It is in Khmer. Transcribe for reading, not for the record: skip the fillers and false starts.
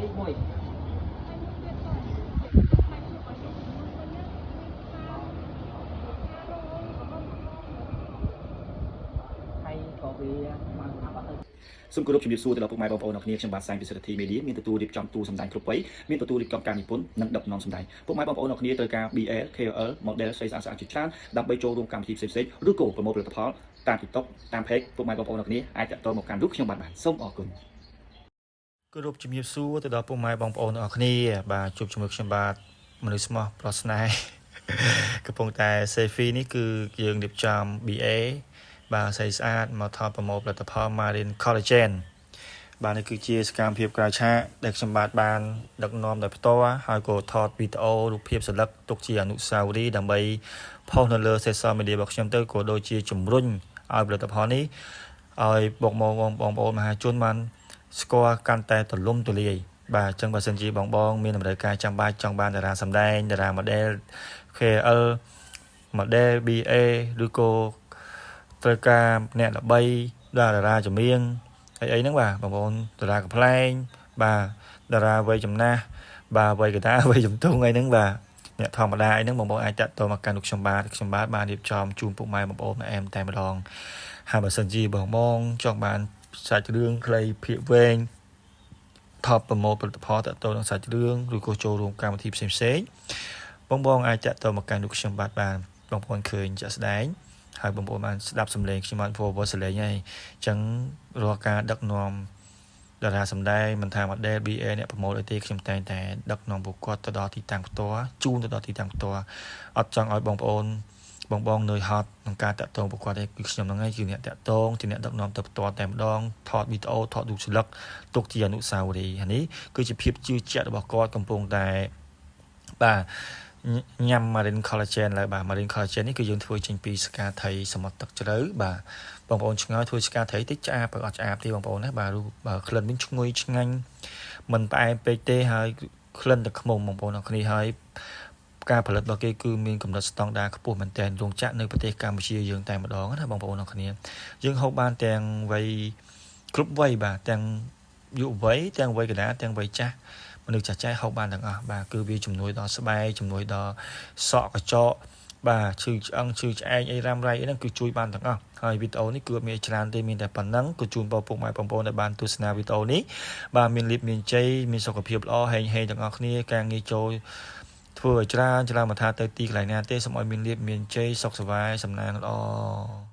2 1 ហើយមួយទៀតក៏ផ្នែករបស់ខ្ញុំជំនួសវិញណាមានផ្កាផ្ការ៉ូលក្រហមក្រហម ហើយក៏វាបានស្អាតអត់ទៅ សូមគោរពជំរាបសួរទៅដល់ពុកម៉ែបងប្អូនអរគ្នាខ្ញុំបាទសែងពិសិដ្ឋធីមេឌីមានទទួលរៀបចំទូសម្ដែងគ្រប់វ័យមានទទួលរៀបចំការនិពន្ធនិងដឹកនាំសម្ដែងពុកម៉ែបងប្អូនអរគ្នាត្រូវការ BL KOL model ស្រីស្អាតៗជាច្រើនដើម្បីចូលរួមកម្មវិធីផ្សេងៗឬក៏ប្រមូលផលិតផលតាម TikTok តាម Page ពុកម៉ែបងប្អូនអរគ្នាអាចតាក់ទងមកកាន់រូបខ្ញុំបាទបានសូមអរគុណ គោរពជំរាបសួរទៅដល់ពុកម៉ែបងប្អូនទាំងអស់គ្នាបាទជួបជាមួយខ្ញុំបាទមនុស្សស្មោះប្រុសស្នេហ៍ កំពុងតែ selfie នេះគឺយើងរៀបចំ BA បាទស្អីស្អាតមកថតប្រមូលផលិតផល Marine Collagen បាទនេះគឺជាសកម្មភាពក្រៅឆាកដែលខ្ញុំបាទបានដឹកនាំដោយផ្ទាល់ហើយក៏ថតវីដេអូរូបភាពសន្លឹកទុកជាអនុស្សាវរីយ៍ដើម្បីផុសនៅលើ social media របស់ខ្ញុំទៅក៏ដូចជាជំរុញឲ្យផលិតផលនេះឲ្យបងបងបងប្អូនមហាជនបាន ស្គាល់កាន់តែទលំទលាយបាទអញ្ចឹងបើសិនជាបងបងមានតម្រូវការចាំបាច់ចង់បានតារាសម្ដែងតារា model KL model BA ឬក៏ត្រូវការអ្នកល្បីដល់តារាចម្រៀងអីអីហ្នឹងបាទបងប្អូនតារាកំប្លែងបាទតារាវ័យចំណាស់បាទវ័យកណ្ដាលវ័យជំទង់អីហ្នឹងបាទអ្នកធម្មតាអីហ្នឹងបងប្អូនអាចតាក់ទងមកកាន់លោកខ្ញុំបាទខ្ញុំបាទបានរៀបចំជូនពុកម៉ែបងប្អូនអែមតែម្ដងហើយបើសិនជាបងបងចង់បានសាច់រឿងខ្លីភាគវែងថតប្រមូលផលិតផលតាក់ទងនឹងសាច់រឿងឬក៏ចូលរួមកម្មវិធីផ្សេងផ្សេងៗបងបងអាចតាក់ទងមកកាន់លោកខ្ញុំបាទបានបងប្អូនឃើញជាក់ស្ដែងហើយបងប្អូនបានស្ដាប់សំឡេងខ្ញុំបាន forward សំឡេងហើយអញ្ចឹងរាល់ការដឹកនាំតារាសម្ដែងមិនថា model BA អ្នកប្រមូលអីទេខ្ញុំតែងតែដឹកនាំពួកគាត់ទៅដល់ទីតាំងផ្ទាល់ជូនទៅដល់ទីតាំងផ្ទាល់អត់ចង់ឲ្យបងប្អូនបងបងនឿយហត់ក្នុងការតាក់ទងពួកគាត់ទេគឺខ្ញុំហ្នឹងឯងគឺអ្នកតាក់ទងជាអ្នកដឹកនាំទៅផ្ទាល់តែម្ដងថតវីដេអូថតរូបស្លឹកទុកជាអនុស្សាវរីយ៍នេះគឺជាភាពជឿជាក់របស់គាត់កំពុងតែបាទញ៉ាំ Marine Collagen ឡើយបាទ Marine Collagen នេះគឺយើងធ្វើចេញពីស្កាត្រីសមុទ្រទឹកជ្រៅបាទបងប្អូនឆ្ងល់ធ្វើស្កាត្រីតិចឆ្អាបបើអត់ឆ្អាបទេបងប្អូនណាបាទបើក្លិនវិញឈ្ងុយឆ្ងាញ់មិនផ្អែមពេកទេហើយក្លិនតែខ្មុំបងប្អូនអរគ្នាហើយការផលិតរបស់គេគឺមានកម្រិតស្តង់ដារខ្ពស់មែនទែនរោងចក្រនៅប្រទេសកម្ពុជាយើងតែម្ដងណាបងប្អូនអរគ្នាយើងហូបបានទាំងវ័យគ្រប់វ័យបាទទាំងយុវវ័យទាំងវ័យកណ្ដាលទាំងវ័យចាស់មនុស្សចាស់ចាស់ហូបបានទាំងអស់បាទគឺវាជំនួយដល់ស្បែកជំនួយដល់សក់កញ្ចក់បាទឈឺឆ្អឹងឈឺឆ្អែងអីរ៉ាំរ៉ៃអីហ្នឹងគឺជួយបានទាំងអស់ហើយវីដេអូនេះគឺអត់មានច្រើនទេមានតែប៉ុណ្ណឹងក៏ជូនពរពុកម៉ែបងប្អូនដែលបានទស្សនាវីដេអូនេះបាទមានលៀបមានជ័យមានសុខភាពល្អហេងហេងទាំងអស់គ្នាការងារចូលធ្វើឲ្យច្រើនច្រើនមកថាទៅទីកន្លែងណាទេសូមឲ្យមានលៀបមានជ័យសុខសប្បាយសំណាងល្អ។